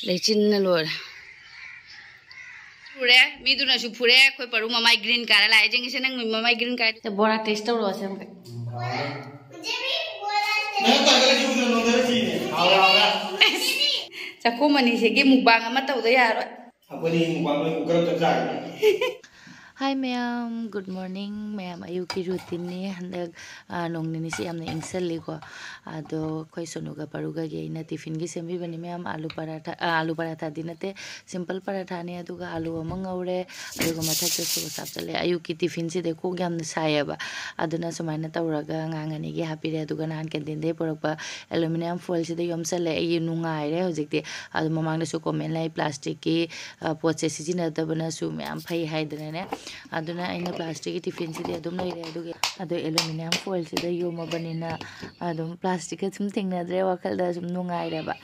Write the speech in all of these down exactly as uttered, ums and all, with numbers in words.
ꯂꯩꯆꯤꯟꯅ ꯂꯣꯏꯔꯦ꯫ ꯐꯨꯔꯦ, ꯃꯤꯗꯨꯅꯁꯨ ꯐꯨꯔꯦ꯫ ꯑꯩꯈꯣꯏ ꯄꯔꯨ ꯃꯃꯥꯏ green ꯀꯥꯔ ꯂꯥꯛꯑꯦ꯫ ꯖꯦꯡꯒꯤꯁꯦ, ꯅꯪ ꯃꯃꯥꯏ green ꯀꯥꯏ? ꯕꯣꯔꯥ taste ꯇꯧꯔꯛꯑꯣꯁꯦ ꯑꯃꯨꯛꯀ꯫ ꯆꯥꯛꯈꯨꯝ ꯑꯅꯤꯁꯤꯒꯤ mukbang ꯑꯃ ꯇꯧꯗ ꯌꯥꯔꯣꯏ꯫ ꯑꯩꯈꯣꯏꯅꯤ mukbang ꯂꯣꯏ ꯀꯨꯀꯔ ꯑꯝꯇ ꯆꯥꯒꯦ꯫ Hi ꯃꯌꯥꯝ, good morning꯫ ꯃꯌꯥꯝ ꯑꯌꯨꯛꯀꯤ routineꯅꯤ꯫ ꯍꯟꯗꯛ, ꯑ, ꯅꯣꯡ ꯅꯤꯅꯤꯁꯤ ꯌꯥꯝꯅ ꯏꯪꯁꯜꯂꯤꯀꯣ꯫ ꯑꯗꯣ ꯑꯩꯈꯣꯏ ꯁꯣꯅꯨꯒ ꯄꯔꯨꯒꯒꯤ ꯑꯩꯅ tiffinꯒꯤ ꯁꯦꯝꯕꯤꯕꯅꯤ ꯃꯌꯥꯝ꯫ ꯑꯥꯂꯨ ꯄꯔꯥꯊꯥ, ꯑ, ꯑꯥꯂꯨ ꯄꯔꯥꯊꯥꯗꯤ ꯅꯠꯇꯦ, simple ꯄꯔꯥꯊꯥꯅꯤ꯫ ꯑꯗꯨꯒ ꯑꯥꯂꯨ ꯑꯃ ꯉꯧꯔꯦ, ꯑꯗꯨꯒ ꯃꯊꯛꯇ sauce ꯍꯥꯞꯆꯜꯂꯦ꯫ ꯑꯌꯨꯛꯀꯤ tiffinꯁꯤꯗ ꯀꯣꯛ ꯌꯥꯝꯅ ꯁꯥꯏꯌꯦꯕ, ꯑꯗꯨꯅ ꯁꯨꯃꯥꯏꯅ ꯇꯧꯔꯒ ꯑꯉꯥꯡ ꯑꯅꯤꯒꯤ ꯍꯥꯞꯄꯤꯔꯦ꯫ ꯑꯗꯨꯒ ꯅꯍꯥꯟ canteenꯗꯒꯤ ꯄꯨꯔꯛꯄ aluminium foilꯁꯤꯗ ꯌꯣꯝꯁꯜꯂꯦ꯫ ꯑꯩ ꯅꯨꯡꯉꯥꯏꯔꯦ ꯍꯧꯖꯤꯛꯇꯤ꯫ ꯑꯗꯣ ꯃꯃꯥꯡꯗꯁꯨ comment ꯂꯥꯛꯏ, plasticꯀꯤ, ꯑ, ꯄꯣꯠꯁꯦ ꯁꯤꯖꯤꯟꯅꯗꯕꯅꯁꯨ ꯃꯌꯥꯝ ꯐꯩ ꯍꯥꯏꯗꯅꯅꯦ꯫ ꯑꯗꯨꯅ ꯑꯩꯅ plasticꯀꯤ tiffinꯁꯤꯗꯤ ꯑꯗꯨꯝ ꯂꯩꯔꯦ꯫ ꯑꯗꯨꯒꯤ ꯑꯗꯣ aluminium foilꯁꯤꯗ ꯌꯣꯝꯃꯕꯅꯤꯅ ꯑꯗꯨꯝ plasticꯀ ꯁꯨꯝ ꯊꯦꯡꯅꯗ꯭ꯔꯦ, ꯋꯥꯈꯜꯗ ꯁꯨꯝ ꯅꯨꯡꯉꯥꯏꯔꯦꯕ꯫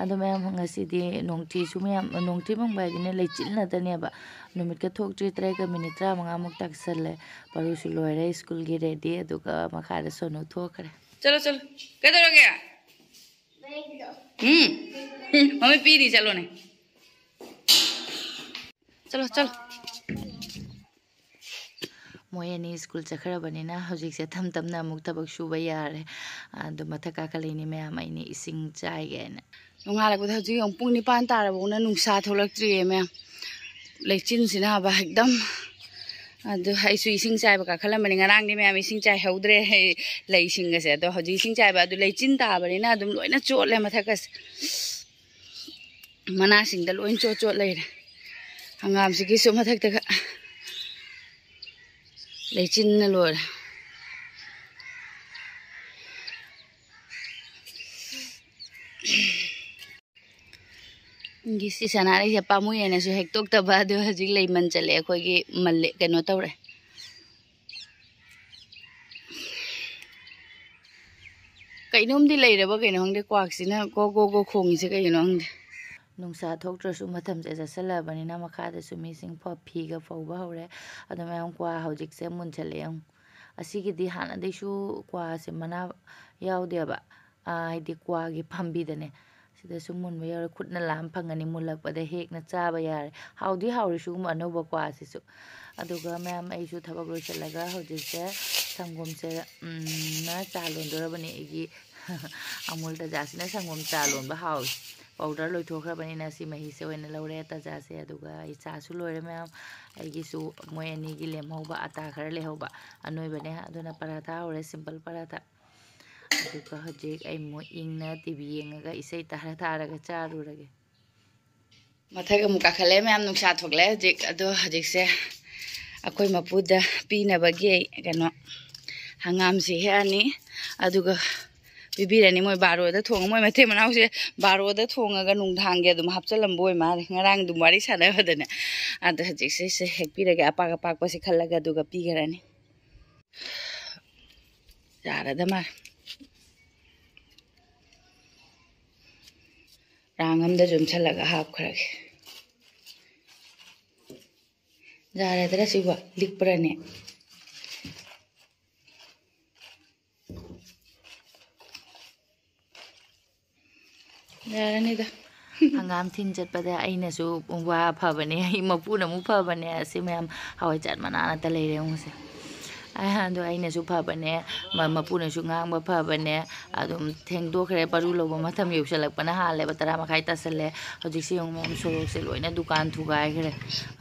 ꯑꯗꯣ ꯃꯌꯥꯝ, ꯉꯁꯤꯗꯤ ꯅꯣꯡꯊꯤꯁꯨ ꯃꯌꯥꯝ, ꯅꯣꯡꯊꯤ ꯃꯪꯕ ꯍꯥꯏꯗꯤꯅꯦ, ꯂꯩꯆꯤꯜ ꯉꯥꯛꯇꯅꯦꯕ꯫ ꯅꯨꯃꯤꯠꯀ ꯊꯣꯛꯇ꯭ꯔꯤ, ꯇꯔꯦꯠꯀ minute ꯇꯔꯥꯃꯉꯥꯃꯨꯛ ꯇꯥꯛꯁꯜꯂꯦ꯫ ꯄꯔꯨꯁꯨ ꯂꯣꯏꯔꯦ ꯁ꯭ꯀꯨꯜꯒꯤ ready, ꯑꯗꯨꯒ ꯃꯈꯥꯗ ꯁꯣꯅꯨ ꯊꯣꯛꯈ꯭ꯔꯦ꯫ ꯆꯠꯂꯣ, ꯆꯠꯂꯣ꯫ ꯀꯩꯗꯧꯔꯒꯦ? ꯎꯝ꯫ ꯎꯝ, ꯃꯃꯤ ꯄꯤꯔꯤ, ꯆꯠꯂꯣꯅꯦ꯫ ꯆꯠꯂꯣ, ꯆꯠꯂꯣ꯫ ꯃꯣꯏ ꯑꯅꯤ ꯁ꯭ꯀꯨꯜ ꯆꯠꯈ꯭ꯔꯕꯅꯤꯅ ꯍꯧꯖꯤꯛꯁꯦ ꯇꯞ ꯇꯞꯅ ꯑꯃꯨꯛ ꯊꯕꯛ ꯁꯨꯕ ꯌꯥꯔꯦ꯫ ꯑꯗꯣ ꯃꯊꯛ ꯀꯥꯈꯠꯂꯛꯏꯅꯦ ꯃꯌꯥꯝ, ꯑꯩꯅ ꯏꯁꯤꯡ ꯆꯥꯏꯒꯦꯅ꯫ ꯅꯣꯡꯉꯥꯜꯂꯛꯄꯗ ꯍꯧꯖꯤꯛ ꯌꯦꯡꯉꯨ, ꯄꯨꯡ ꯅꯤꯄꯥꯟ ꯇꯥꯔꯕꯧꯅ ꯅꯨꯡꯁꯥ ꯊꯣꯛꯂꯛꯇ꯭ꯔꯤꯌꯦ ꯃꯌꯥꯝ꯫ ꯂꯩꯆꯤꯟꯁꯤꯅ ꯍꯥꯏꯕ ꯍꯦꯛꯇꯝ꯫ ꯑꯗꯨ ꯑꯩꯁꯨ ꯏꯁꯤꯡ ꯆꯥꯏꯕ ꯀꯥꯈꯠꯂꯝꯕꯅꯤ꯫ ꯉꯔꯥꯡꯗꯤ ꯃꯌꯥꯝ ꯏꯁꯤꯡ ꯆꯥꯏꯍꯧꯗ꯭ꯔꯦ ꯑꯩ ꯂꯩꯁꯤꯡꯒꯁꯦ꯫ ꯑꯗꯣ ꯍꯧꯖꯤꯛ ꯏꯁꯤꯡ ꯆꯥꯏꯕ ꯑꯗꯨ ꯂꯩꯆꯤꯟ ꯇꯥꯕꯅꯤꯅ ꯑꯗꯨꯝ ꯂꯣꯏꯅ ꯆꯣꯠꯂꯦ ꯃꯊꯛꯀꯁꯦ꯫ ꯃꯅꯥꯁꯤꯡꯗ ꯂꯣꯏ ꯆꯣꯠ ꯆꯣꯠ ꯂꯩꯔꯦ꯫ ꯍꯪꯒꯥꯝꯁꯤꯒꯤꯁꯨ ꯃꯊꯛꯇꯒ ꯂꯩꯆꯤꯟꯅ ꯂꯣꯏꯔꯦ꯫ ꯒꯤ ꯁꯤ ꯁꯅꯥꯔꯩꯁꯦ ꯄꯥꯝꯃꯨꯏꯅꯁꯨ ꯍꯦꯛꯇꯣꯛꯇꯕ, ꯑꯗꯨ ꯍꯧꯖꯤꯛ ꯂꯩ ꯃꯟ ꯆꯠꯂꯦ ꯑꯩꯈꯣꯏꯒꯤ, ꯃꯜꯂꯦ, ꯀꯩꯅꯣ ꯇꯧꯔꯦ꯫ ꯀꯩꯅꯣꯝꯗꯤ ꯂꯩꯔꯕ ꯀꯩꯅꯣ ꯈꯪꯗꯦ, ꯀ꯭ꯋꯥꯛꯁꯤꯅ ꯒꯣ ꯒꯣ ꯒꯣ ꯈꯣꯡꯉꯤꯁꯦ ꯀꯩꯒꯤꯅꯣ ꯈꯪꯗꯦ꯫ ꯅꯨꯡꯁꯥ ꯊꯣꯛꯇ꯭ꯔꯁꯨ ꯃꯇꯝꯁꯦ ꯆꯠꯁꯜꯂꯛꯑꯕꯅꯤꯅ ꯃꯈꯥꯗꯁꯨ ꯃꯤꯁꯤꯡ ꯐ-, ꯐꯤꯒ ꯐꯧꯕ ꯍꯧꯔꯦ꯫ ꯑꯗꯣ ꯃꯌꯥꯝ ꯀ꯭ꯋꯥ ꯍꯧꯖꯤꯛꯁꯦ ꯃꯨꯟꯁꯜꯂꯛꯑꯦ ꯌꯦꯡꯉꯨ꯫ ꯑꯁꯤꯒꯤꯗꯤ ꯍꯥꯟꯅꯗꯩꯁꯨ ꯀ꯭ꯋꯥꯁꯦ ꯃꯅꯥ ꯌꯥꯎꯗꯦꯕ꯫ ꯑꯥ, ꯍꯥꯏꯗꯤ ꯀ꯭ꯋꯥꯒꯤ ꯄꯥꯝꯕꯤꯗꯅꯦ꯫ ꯁꯤꯗꯁꯨ ꯃꯨꯟꯕ ꯌꯥꯎꯔꯦ꯫ ꯈꯨꯠꯅ ꯂꯥꯝ ꯐꯪꯉꯅꯤ, ꯃꯨꯜꯂꯛꯄꯗ ꯍꯦꯛꯅ ꯆꯥꯕ ꯌꯥꯔꯦ꯫ ꯍꯥꯎꯗꯤ ꯍꯥꯎꯔꯤ ꯁꯤꯒꯨꯝꯕ ꯑꯅꯧꯕ ꯀ꯭ꯋꯥꯁꯤꯁꯨ꯫ ꯑꯗꯨꯒ ꯃꯌꯥꯝ, ꯑꯩꯁꯨ ꯊꯕꯛ ꯂꯣꯏꯁꯤꯜꯂꯒ ꯍꯧꯖꯤꯛꯁꯦ ꯁꯪꯒꯣꯝꯁꯦ, ꯎꯝ, ꯅ ꯆꯥ ꯂꯣꯟꯗꯣꯔꯕꯅꯤ꯫ ꯑꯩꯒꯤ ꯑꯃꯨꯜ ꯇꯖꯥꯁꯤꯅ ꯁꯪꯒꯣꯝ ꯆꯥ ꯂꯣꯟꯕ ꯍꯥꯎꯏ꯫ ꯄꯥꯎꯗꯔ ꯂꯣꯏꯊꯣꯛꯈ꯭ꯔꯕꯅꯤꯅ ꯁꯤ ꯃꯍꯤꯁꯦ ꯑꯣꯏꯅ ꯂꯧꯔꯦ ꯇꯖꯥꯁꯦ꯫ ꯑꯗꯨꯒ ꯑꯩ ꯆꯥꯁꯨ ꯂꯣꯏꯔꯦ ꯃꯌꯥꯝ꯫ ꯑꯩꯒꯤꯁꯨ ꯃꯣꯏ ꯑꯅꯤꯒꯤ ꯂꯦꯝꯍꯧꯕ ꯑꯇꯥ ꯈꯔ ꯂꯩꯍꯧꯕ ꯑꯅꯣꯏꯕꯅꯦ, ꯑꯗꯨꯅ ꯄꯔꯥꯊꯥ ꯍꯧꯔꯦ, ꯁꯤꯝꯄꯜ ꯄꯔꯥꯊꯥ꯫ ꯑꯗꯨꯒ ꯍꯧꯖꯤꯛ ꯑꯩ ꯃꯣꯏ ꯏꯪꯅ ꯇꯤ ꯚꯤ ꯌꯦꯡꯉꯒ ꯏꯁꯩ ꯇꯥꯔ ꯇꯥꯔꯒ ꯆꯥꯔꯨꯔꯒꯦ꯫ ꯃꯊꯛ ꯑꯃꯨꯛ ꯀꯥꯈꯠꯂꯦ ꯃꯌꯥꯝ, ꯅꯨꯡꯁꯥ ꯊꯣꯛꯂꯛꯑꯦ ꯍꯧꯖꯤꯛ꯫ ꯑꯗꯣ ꯍꯧꯖꯤꯛꯁꯦ ꯑꯩꯈꯣꯏ ꯃꯄꯨꯗ ꯄꯤꯅꯕꯒꯤ ꯑꯩ ꯀꯩꯅꯣ ꯍꯪꯒꯥꯝꯁꯤ ꯍꯦꯛꯑꯅꯤ, ꯑꯗꯨꯒ ꯄꯤꯕꯤꯔꯅꯤ꯫ ꯃꯣꯏ ꯕꯥꯔꯣꯗ ꯊꯣꯡꯉ, ꯃꯣꯏ ꯃꯇꯩ ꯃꯅꯥꯎꯁꯦ ꯕꯥꯔꯣꯗ ꯊꯣꯡꯉꯒ ꯅꯨꯡꯗꯥꯡꯒꯤ ꯑꯗꯨꯝ ꯍꯥꯞꯆꯜꯂꯝꯕ ꯑꯣꯏ ꯃꯥꯜꯂꯦ, ꯉꯔꯥꯡ ꯑꯗꯨꯝ ꯋꯥꯔꯤ ꯁꯥꯟꯅꯕꯗꯅꯦ꯫ ꯑꯗꯣ ꯍꯧꯖꯤꯛꯁꯦ ꯁꯦ ꯍꯦꯛꯄꯤꯔꯒꯦ, ꯑꯄꯥꯛ ꯑꯄꯥꯛꯄꯁꯦ ꯈꯜꯂꯒ, ꯑꯗꯨꯒ ꯄꯤꯈ꯭ꯔꯅꯤ꯫ ꯌꯥꯔꯗ ꯃꯥꯜꯂꯦ꯫ ꯔꯥꯡ ꯑꯝꯗ ꯌꯣꯝꯁꯜꯂꯒ ꯍꯥꯞꯈ꯭ꯔꯒꯦ꯫ ꯌꯥꯔꯗ꯭ꯔꯥ ꯁꯤꯕꯣ? ꯂꯤꯛꯄ꯭ꯔꯅꯦ? ꯌꯥꯔꯅꯤꯗ꯫ ꯍꯪꯒꯥꯝ ꯊꯤꯟ ꯆꯠꯄꯗ ꯑꯩꯅꯁꯨ ꯋꯥ ꯐꯕꯅꯦ, ꯑꯩ ꯃꯄꯨꯅ ꯑꯃꯨꯛ ꯐꯕꯅꯦ꯫ ꯑꯁꯤ ꯃꯌꯥꯝ ꯍꯋꯥꯏꯖꯥꯔ ꯃꯅꯥ ꯉꯥꯛꯇ ꯂꯩꯔꯦ ꯌꯦꯡꯉꯨꯁꯦ꯫ ꯑꯗꯣ ꯑꯩꯅꯁꯨ ꯐꯕꯅꯦ, ꯃ-, ꯃꯄꯨꯅꯁꯨ ꯉꯥꯡꯕ ꯐꯕꯅꯦ꯫ ꯑꯗꯨꯝ ꯊꯦꯡꯗꯣꯛꯈ꯭ꯔꯦ, ꯄꯔꯨ ꯂꯧꯕ ꯃꯇꯝ ꯌꯧꯁꯜꯂꯛꯄꯅ ꯍꯥꯜꯂꯦꯕ, ꯇꯔꯥ ꯃꯈꯥꯏ ꯇꯥꯁꯜꯂꯦ꯫ ꯍꯧꯖꯤꯛꯁꯦ ꯌꯦꯡꯉꯨ ꯃꯌꯥꯝ, ꯁꯣꯔꯣꯛꯁꯦ ꯂꯣꯏꯅ ꯗꯨꯀꯥꯟ ꯊꯨꯒꯥꯏꯈ꯭ꯔꯦ꯫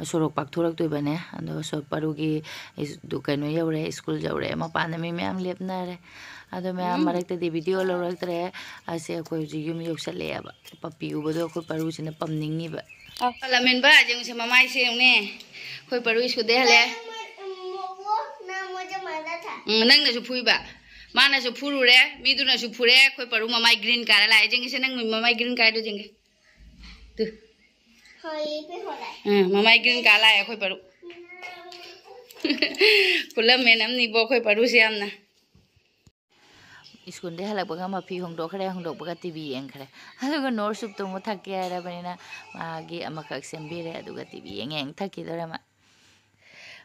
ꯁꯣꯔꯣꯛ ꯄꯥꯛꯊꯣꯔꯛꯇꯣꯏꯕꯅꯦ꯫ ꯑꯗꯣ ꯁꯣ-, ꯄꯔꯨꯒꯤ ꯏꯁ-, ꯗꯨ-, ꯀꯩꯅꯣ ꯌꯧꯔꯦ, ꯁ꯭ꯀꯨꯜ ꯌꯧꯔꯦ꯫ ꯃꯄꯥꯟꯗ ꯃꯤ ꯃꯌꯥꯝ ꯂꯦꯞꯅꯔꯦ꯫ ꯑꯗꯣ ꯃꯌꯥꯝ ꯎꯝ꯫ ꯃꯔꯛꯇꯗꯤ ꯚꯤꯗꯤꯑꯣ ꯂꯧꯔꯛꯇ꯭ꯔꯦ꯫ ꯑꯁꯦ ꯑꯩꯈꯣꯏ ꯍꯧꯖꯤꯛ ꯌꯨꯝ ꯌꯧꯁꯜꯂꯛꯑꯦꯕ꯫ ꯄꯞꯄꯤ ꯎꯕꯗꯣ ꯑꯩꯈꯣꯏ ꯄꯔꯨꯁꯤꯅ ꯄꯝꯅꯤꯡꯉꯤꯕ꯫ ꯑ, ꯂꯥꯃꯦꯟꯕ, ꯌꯦꯡꯉꯨꯁꯦ, ꯃꯃꯥꯏꯁꯦ ꯌꯦꯡꯉꯨꯅꯦ꯫ ꯑꯩꯈꯣꯏ ꯄꯔꯨ ꯁ꯭ꯀꯨꯜꯗꯩ ꯍꯜꯂꯛꯑꯦ꯫ ꯎꯝ, ꯅꯪꯅꯁꯨ ꯐꯨꯏꯕ꯫ ꯃꯥꯅꯁꯨ ꯐꯨꯔꯨꯔꯦ, ꯃꯤꯗꯨꯅꯁꯨ ꯐꯨꯔꯦ, ꯑꯩꯈꯣꯏ ꯄꯔꯨ ꯃꯃꯥꯏ green ꯀꯥꯔ ꯂꯥꯛꯑꯦ꯫ ꯌꯦꯡꯉꯤꯁꯦ, ꯅꯪ ꯃꯃꯥꯏ green ꯀꯥꯏꯗꯣ ꯌꯦꯡꯒꯦ꯫ ꯇꯨ꯫ ꯎꯝ, ꯃꯃꯥꯏ green ꯀꯥ ꯂꯥꯛꯑꯦ ꯑꯩꯈꯣꯏ ꯄꯔꯨ꯫ ꯈꯨꯂꯝꯃꯦ ꯅꯝꯅꯤꯕꯣ ꯑꯩꯈꯣꯏ ꯄꯔꯨꯁꯦ ꯌꯥꯝꯅ꯫ ꯁ꯭ꯀꯨꯜꯗꯩ ꯍꯜꯂꯛꯄꯒ ꯃꯐꯤ ꯍꯣꯡꯗꯣꯛꯈ꯭ꯔꯦ, ꯍꯣꯡꯗꯣꯛꯄꯒ ꯇꯤ ꯚꯤ ꯌꯦꯡꯈ꯭ꯔꯦ꯫ ꯑꯗꯨꯒ ꯅꯣꯔ ꯁꯨꯞꯇꯣ ꯑꯃꯨꯛ ꯊꯛꯀꯦ ꯍꯥꯏꯔꯕꯅꯤꯅ ꯃꯥꯒꯤ ꯑꯃꯈꯛ ꯁꯦꯝꯕꯤꯔꯦ, ꯑꯗꯨꯒ ꯇꯤ ꯚꯤ ꯌꯦꯡ ꯌꯦꯡ ꯊꯛꯈꯤꯗꯣꯔꯦ ꯃꯥ꯫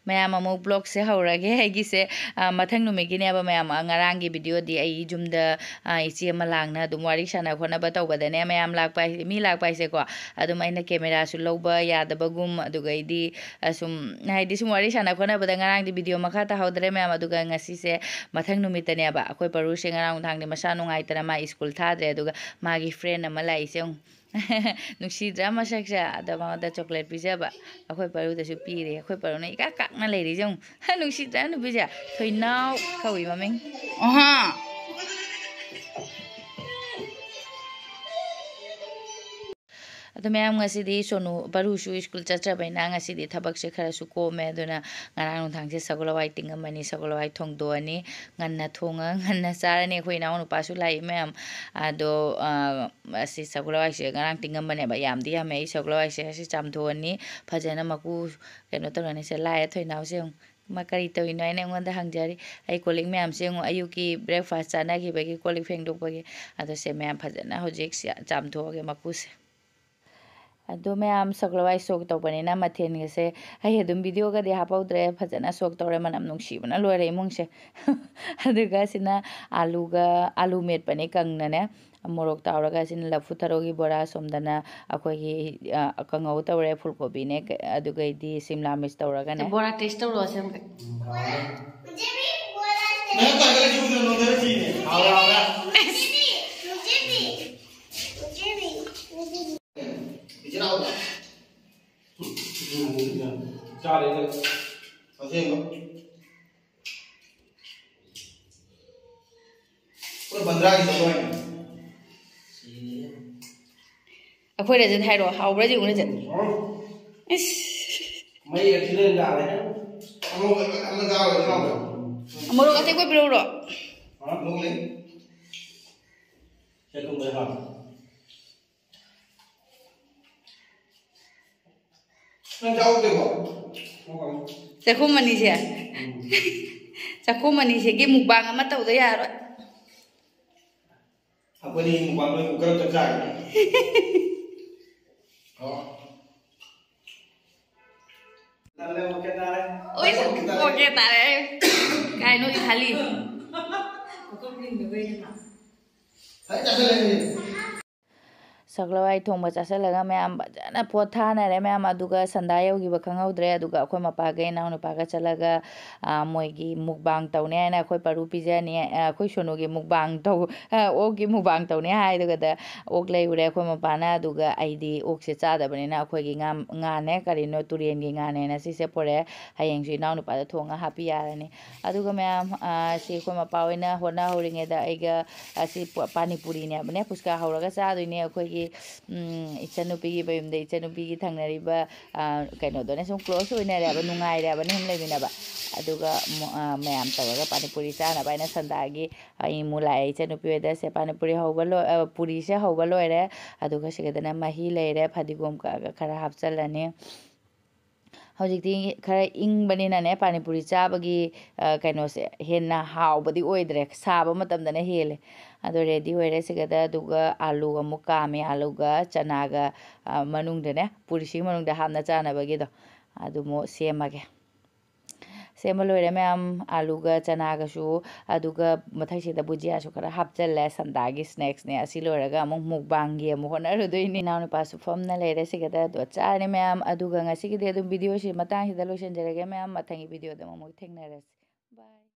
ꯃꯌꯥꯝ, ꯑꯃꯨꯛ vlogꯁꯦ ꯍꯧꯔꯒꯦ꯫ ꯑꯩꯒꯤꯁꯦ, ꯑ, ꯃꯊꯪ ꯅꯨꯃꯤꯠꯀꯤꯅꯦꯕ, ꯃꯌꯥꯝ꯫ ꯑ, ꯉꯔꯥꯡꯒꯤ videoꯗꯤ ꯑꯩ ꯌꯨꯝꯗ, ꯑ, ꯏꯆꯦ ꯑꯃ ꯂꯥꯡꯅ ꯑꯗꯨꯝ ꯋꯥꯔꯤ ꯁꯥꯟꯅ ꯈꯣꯠꯅꯕ ꯇꯧꯕꯗꯅꯦ, ꯃꯌꯥꯝ ꯂꯥꯛꯄ ꯍꯥꯏꯁꯦ, ꯃꯤ ꯂꯥꯛꯄ ꯍꯥꯏꯁꯦꯀꯣ, ꯑꯗꯨꯝ ꯑꯩꯅ cameraꯁꯨ ꯂꯧꯕ ꯌꯥꯗꯕꯒꯨꯝ, ꯑꯗꯨꯒꯩꯗꯤ, ꯑ, ꯁꯨꯝ, ꯍꯥꯏꯗꯤ, ꯁꯨꯝ ꯋꯥꯔꯤ ꯁꯥꯟꯅ ꯈꯣꯠꯅꯕꯗ ꯉꯔꯥꯡꯗꯤ video ꯃꯈꯥ ꯇꯥꯍꯧꯗ꯭ꯔꯦ, ꯃꯌꯥꯝ꯫ ꯑꯗꯨꯒ ꯉꯁꯤꯁꯦ ꯃꯊꯪ ꯅꯨꯃꯤꯠꯇꯅꯦꯕ, ꯑꯩꯈꯣꯏ ꯄꯔꯨꯁꯦ ꯉꯔꯥꯡ ꯅꯨꯡꯗꯥꯡꯗꯤ ꯃꯁꯥ ꯅꯨꯡꯉꯥꯏꯇꯅ ꯃꯥ ꯁ꯭ꯀꯨꯜ ꯊꯥꯗ꯭ꯔꯦ, ꯑꯗꯨꯒ ꯃꯥꯒꯤ friend ꯑꯃ ꯂꯥꯛꯏꯁꯦ ꯌꯦꯡꯉꯨ꯫ ꯅꯨꯡꯁꯤꯗ꯭ꯔꯥ ꯃꯁꯛꯁꯦ? ꯑꯗ ꯃꯉꯣꯟꯗ chocolate ꯄꯤꯖꯕ꯫ ꯑꯩꯈꯣꯏ ꯄꯔꯨꯗꯁꯨ ꯄꯤꯔꯦ꯫ ꯑꯩꯈꯣꯏ ꯄꯔꯨꯅ ꯏꯀꯥꯛ ꯀꯥꯛꯅ ꯂꯩꯔꯤꯁꯦ ꯌꯦꯡꯉꯨ꯫ ꯅꯨꯡꯁꯤꯗ꯭ꯔꯥ ꯅꯨꯄꯤꯁꯦ? ꯊꯣꯏꯅꯥꯎ ꯀꯧꯏ ꯃꯃꯤꯡ꯫ ꯑꯍꯥ꯫ ꯑꯗꯣ ꯃꯌꯥꯝ, ꯉꯁꯤꯗꯤ ꯁꯣꯅꯨ, ꯄꯔꯨꯁꯨ ꯁ꯭ꯀꯨꯜ ꯆꯠꯇ꯭ꯔꯕꯅꯤꯅ ꯉꯁꯤꯗꯤ ꯊꯕꯛꯁꯦ ꯈꯔꯁꯨ ꯀꯣꯝꯃꯦ꯫ ꯑꯗꯨꯅ ꯉꯔꯥꯡ ꯅꯨꯡꯗꯥꯡꯁꯦ ꯁꯒꯣꯜ ꯍꯋꯥꯏ ꯇꯤꯡꯉꯝꯕꯅꯤ꯫ ꯁꯒꯣꯜ ꯍꯋꯥꯏ ꯊꯣꯡꯗꯣꯛꯑꯅꯤ, ꯉꯟꯅ ꯊꯣꯡꯉꯒ ꯉꯟꯅ ꯆꯥꯔꯅꯤ꯫ ꯑꯩꯈꯣꯏ ꯏꯅꯥꯎ ꯅꯨꯄꯥꯁꯨ ꯂꯥꯛꯏ ꯃꯌꯥꯝ꯫ ꯑꯗꯣ, ꯑ, ꯑꯁꯤ ꯁꯒꯣꯜ ꯍꯋꯥꯏꯁꯦ ꯉꯔꯥꯡ ꯇꯤꯡꯉꯝꯕꯅꯦꯕ, ꯌꯥꯝꯗꯤ ꯌꯥꯝꯃꯦ꯫ ꯑꯩ ꯁꯒꯣꯜ ꯍꯋꯥꯏꯁꯦ ꯑꯁꯤ ꯆꯥꯝꯊꯣꯛꯑꯅꯤ, ꯐꯖꯅ ꯃꯀꯨ ꯀꯩꯅꯣ ꯇꯧꯔꯅꯤ꯫ ꯁꯦ, ꯂꯥꯛꯑꯦ ꯊꯣꯏꯅꯥꯎꯁꯦ ꯌꯦꯡꯉꯨ꯫ ꯃꯥ ꯀꯔꯤ ꯇꯧꯔꯤꯅꯣ ꯍꯥꯏꯅ ꯑꯩꯉꯣꯟꯗ ꯍꯪꯖꯔꯤ꯫ ꯑꯩ ꯀꯣꯜ ꯂꯤꯛ ꯃꯌꯥꯝꯁꯦ ꯌꯦꯡꯉꯨ, ꯑꯌꯨꯛꯀꯤ breakfast ꯆꯥꯅꯈꯤꯕꯒꯤ ꯀꯣꯜ ꯂꯤꯛ ꯐꯦꯡꯗꯣꯛꯄꯒꯤ꯫ ꯑꯗꯣ ꯁꯦ ꯃꯌꯥꯝ, ꯐꯖꯅ ꯍꯧꯖꯤꯛ ꯁꯤ ꯆꯥꯝꯊꯣꯛꯑꯒꯦ ꯃꯀꯨꯁꯦ꯫ ꯑꯗꯣ ꯃꯌꯥꯝ, ꯁꯒꯣꯜ ꯍꯋꯥꯏ ꯁꯣꯛ ꯇꯧꯕꯅꯤꯅ ꯃꯊꯦꯜꯒꯁꯦ ꯑꯩ ꯑꯗꯨꯝ videoꯒꯗꯤ ꯍꯥꯞꯍꯧꯗ꯭ꯔꯦ꯫ ꯐꯖꯅ ꯁꯣꯛ ꯇꯧꯔꯦ, ꯃꯅꯝ ꯅꯨꯡꯁꯤꯕꯅ ꯂꯣꯏꯔꯦ ꯏꯃꯨꯡꯁꯦ꯫ ꯑꯗꯨꯒ ꯁꯤꯅ ꯑꯂꯨꯒ, ꯑꯂꯨ ꯃꯦꯠꯄꯅꯦ ꯀꯪꯅꯅꯦ, ꯃꯣꯔꯣꯛ ꯇꯥꯎꯔꯒ꯫ ꯁꯤꯅ ꯂꯐꯨ ꯊꯔꯣꯒꯤ ꯕꯣꯔꯥ, ꯁꯣꯝꯗꯅ ꯑꯩꯈꯣꯏꯒꯤ, ꯑ, ꯀꯥꯡꯉꯧ ꯇꯧꯔꯦ, ꯐꯨꯜꯀꯣꯕꯤꯅꯦ, ꯀ-, ꯑꯗꯨꯒꯩꯗꯤ ꯁꯤꯝꯂꯥ ꯃꯤꯔꯆ ꯇꯧꯔꯒꯅꯦ꯫ ꯕꯣꯔꯥ taste ꯇꯧꯔꯣ ꯑꯁꯦꯡꯕꯩ꯫ ꯅꯪ ꯇꯥꯒꯠꯂꯦ, ꯁꯨꯝ ꯅꯣꯟꯊꯔ ꯁꯤꯅꯦ꯫ ꯍꯥꯎꯔꯦ, ꯍꯥꯎꯔꯦ꯫ ꯏꯆꯤꯟ ꯏꯅꯥꯎꯗ꯫ ꯆꯥꯔꯦ, ꯆꯥꯔꯦ꯫ ꯑꯁꯦꯡꯕ꯫ ꯄꯨꯔꯥ ꯕꯟꯗ꯭ꯔꯥꯒꯤ ꯆꯠꯂꯣ ꯍꯥꯏꯅꯤ꯫ ꯑꯩꯈꯣꯏ ꯔꯖꯠ ꯍꯥꯏꯔꯣ, ꯍꯥꯎꯕ꯭ꯔꯥ ꯌꯦꯡꯉꯨ ꯔꯖꯠ꯫ ꯍꯥꯎ꯫ ꯏꯁ꯫ ꯃꯩ ꯑꯁꯤꯗ ꯌꯥꯔꯦ꯫ ꯑꯃꯨꯛ ꯑꯃ ꯆꯥꯔꯣꯏ, ꯆꯥꯔꯣꯏ꯫ ꯃꯣꯔꯣꯛ ꯑꯇꯦꯛꯄ ꯄꯤꯔꯛꯎꯔꯣ? ꯍꯥ? ꯑꯃꯨꯛ ꯂꯩ꯫ ꯁꯦ, ꯊꯨꯝ ꯂꯩ, ꯍꯥꯎ꯫ ꯅꯪ ꯆꯥꯍꯧꯗꯦꯀꯣ? ꯆꯥꯛꯈꯨꯝ ꯑꯅꯤꯁꯦ꯫ ꯎꯝ꯫ ꯆꯥꯛꯈꯨꯝ ꯑꯅꯤꯁꯤꯒꯤ mukbang ꯑꯃ ꯇꯧꯗ ꯌꯥꯔꯣꯏ꯫ ꯑꯩꯈꯣꯏꯅꯤ mukbang ꯂꯣꯏ cooker ꯑꯝꯇ ꯆꯥꯒꯦ꯫ ꯑꯣ꯫ ꯎꯏꯁ, ꯑꯣꯀꯦ ꯇꯥꯔꯦ꯫ ꯀꯥꯏꯅꯣ ꯏꯊꯥꯂꯤ? ꯁꯒꯣꯜ ꯍꯋꯥꯏ ꯊꯣꯡꯕ ꯆꯥꯁꯤꯜꯂꯒ ꯃꯌꯥꯝ ꯐꯖꯅ ꯄꯣꯊꯥꯅꯔꯦ ꯃꯌꯥꯝ꯫ ꯑꯗꯨꯒ ꯁꯟꯗꯥ ꯌꯧꯈꯤꯕ ꯈꯪꯍꯧꯗ꯭ꯔꯦ꯫ ꯑꯗꯨꯒ ꯑꯩꯈꯣꯏ ꯃꯄꯥꯒ ꯏꯅꯥꯎꯅꯨꯄꯥꯒ ꯆꯠꯂꯒ, ꯑ, ꯃꯣꯏꯒꯤ ꯃꯨꯛꯕꯥꯡ ꯇꯧꯅꯤ ꯍꯥꯏꯅ ꯑꯩꯈꯣꯏ ꯄꯔꯨ ꯄꯤꯖꯅꯤ, ꯑ, ꯑꯩꯈꯣꯏ ꯁꯣꯅꯨꯒꯤ ꯃꯨꯛꯕꯥꯡ ꯇꯧ-, ꯑ, ꯑꯣꯛꯀꯤ ꯃꯨꯛꯕꯥꯡ ꯇꯧꯅꯤ ꯍꯥꯏꯗꯨꯒꯗ ꯑꯣꯛ ꯂꯩꯔꯨꯔꯦ ꯑꯩꯈꯣꯏ ꯃꯄꯥꯅ꯫ ꯑꯗꯨꯒ ꯑꯩꯗꯤ ꯑꯣꯛꯁꯦ ꯆꯥꯗꯕꯅꯤꯅ ꯑꯩꯈꯣꯏꯒꯤ ꯉꯥ, ꯉꯥꯅꯦ, ꯀꯔꯤꯅꯣ, ꯇꯨꯔꯦꯟꯒꯤ ꯉꯥꯅꯦꯅ ꯁꯤꯁꯦ ꯄꯨꯔꯛꯑꯦ꯫ ꯍꯌꯦꯡꯁꯨ ꯏꯅꯥꯎꯅꯨꯄꯥꯗ ꯊꯣꯡꯉ ꯍꯥꯄꯤ ꯌꯥꯔꯅꯤ꯫ ꯑꯗꯨꯒ ꯃꯌꯥꯝ, ꯑ, ꯁꯤ ꯑꯩꯈꯣꯏ ꯃꯄꯥ ꯍꯣꯏꯅ ꯍꯣꯠꯅꯍꯧꯔꯤꯉꯩꯗ ꯑꯩꯒ, ꯑ, ꯁꯤ ꯄ-, ꯄꯥꯅꯤꯄꯨꯔꯤꯅꯦꯕꯅꯦ, ꯐꯨꯁꯀꯥ ꯍꯧꯔꯒ ꯆꯥꯗꯣꯏꯅꯦ꯫ ꯑꯩꯈꯣꯏꯒꯤ, ꯎꯝ, ꯏꯆꯟꯅꯨꯄꯤꯒꯤ ꯃꯌꯨꯝꯗ ꯏꯆꯟꯅꯨꯄꯤꯒꯤ ꯊꯪꯅꯔꯤꯕ, ꯑ, ꯀꯩꯅꯣꯗꯨꯅ ꯁꯨꯝ close ꯑꯣꯏꯅꯔꯦꯕ, ꯅꯨꯡꯉꯥꯏꯔꯦꯕ, ꯑꯅꯤ ꯑꯍꯨꯝ ꯂꯩꯃꯤꯟꯅꯕ꯫ ꯑꯗꯨꯒ ꯃ-, ꯑ, ꯃꯌꯥꯝ ꯇꯧꯔꯒ ꯄꯥꯅꯤꯄꯨꯔꯤ ꯆꯥꯅꯕ ꯍꯥꯏꯅ ꯁꯟꯗꯥꯒꯤ ꯑꯩ ꯑꯃꯨꯛ ꯂꯥꯛꯑꯦ ꯏꯆꯟꯅꯨꯄꯤ ꯍꯣꯏꯗ꯫ ꯁꯦ ꯄꯥꯅꯤꯄꯨꯔꯤ ꯍꯧꯕ ꯂꯣꯏ-, ꯑ, ꯄꯨꯔꯤꯁꯦ ꯍꯧꯕ ꯂꯣꯏꯔꯦ꯫ ꯑꯗꯨꯒ ꯁꯤꯒꯗꯅ ꯃꯍꯤ ꯂꯩꯔꯦ, ꯐꯗꯤꯒꯣꯝ ꯀꯛꯑꯒ ꯈꯔ ꯍꯥꯞꯆꯜꯂꯅꯤ꯫ ꯍꯧꯖꯤꯛꯇꯤ ꯈꯔ ꯏꯪꯕꯅꯤꯅꯅꯦ, ꯄꯥꯅꯤꯄꯨꯔꯤ ꯆꯥꯕꯒꯤ, ꯑ, ꯀꯩꯅꯣꯁꯦ ꯍꯦꯟꯅ ꯍꯥꯎꯕꯗꯤ ꯑꯣꯏꯗ꯭ꯔꯦ, ꯁꯥꯕ ꯃꯇꯝꯗꯅ ꯍꯦꯜꯂꯦ꯫ ꯑꯗꯣ ready ꯑꯣꯏꯔꯦ ꯁꯤꯒꯗ, ꯑꯗꯨꯒ ꯑꯥꯂꯨ ꯑꯃꯨꯛ ꯀꯥꯝꯃꯦ, ꯑꯥꯂꯨꯒ ꯆꯅꯥꯒ, ꯑ, ꯃꯅꯨꯡꯗꯅꯦ, ꯄꯨꯔꯤꯁꯤꯒꯤ ꯃꯅꯨꯡꯗ ꯍꯥꯞꯅ ꯆꯥꯅꯕꯒꯤꯗꯣ, ꯑꯗꯨꯃꯨꯛ ꯁꯦꯝꯃꯒꯦ꯫ ꯁꯦꯝꯕ ꯂꯣꯏꯔꯦ ꯃꯌꯥꯝ, ꯑꯥꯂꯨꯒ ꯆꯅꯥꯒꯁꯨ꯫ ꯑꯗꯨꯒ ꯃꯊꯛꯁꯤꯗ ꯕꯨꯖꯤꯌꯥꯁꯨ ꯈꯔ ꯍꯥꯞꯆꯜꯂꯦ, ꯁꯟꯗꯥꯒꯤ snacks ꯅꯦ꯫ ꯑꯁꯤ ꯂꯣꯏꯔꯒ ꯑꯃꯨꯛ ꯃꯨꯛꯕꯥꯡꯒꯤ ꯑꯃꯨꯛ ꯍꯣꯠꯅꯔꯨꯗꯣꯏꯅꯤ꯫ ꯏꯅꯥꯎꯅꯨꯄꯥꯁꯨ ꯐꯝꯅ ꯂꯩꯔꯦ ꯁꯤꯒꯗ, ꯑꯗꯣ ꯆꯥꯔꯅꯤ ꯃꯌꯥꯝ꯫ ꯑꯗꯨꯒ ꯉꯁꯤꯒꯤꯗꯤ ꯑꯗꯨꯝ video ꯁꯤ ꯃꯇꯥꯡꯁꯤꯗ ꯂꯣꯏꯁꯤꯟꯖꯔꯒꯦ ꯃꯌꯥꯝ, ꯃꯊꯪꯒꯤ video ꯗ ꯑꯃꯨꯛ ꯊꯦꯡꯅꯔꯁꯤ꯫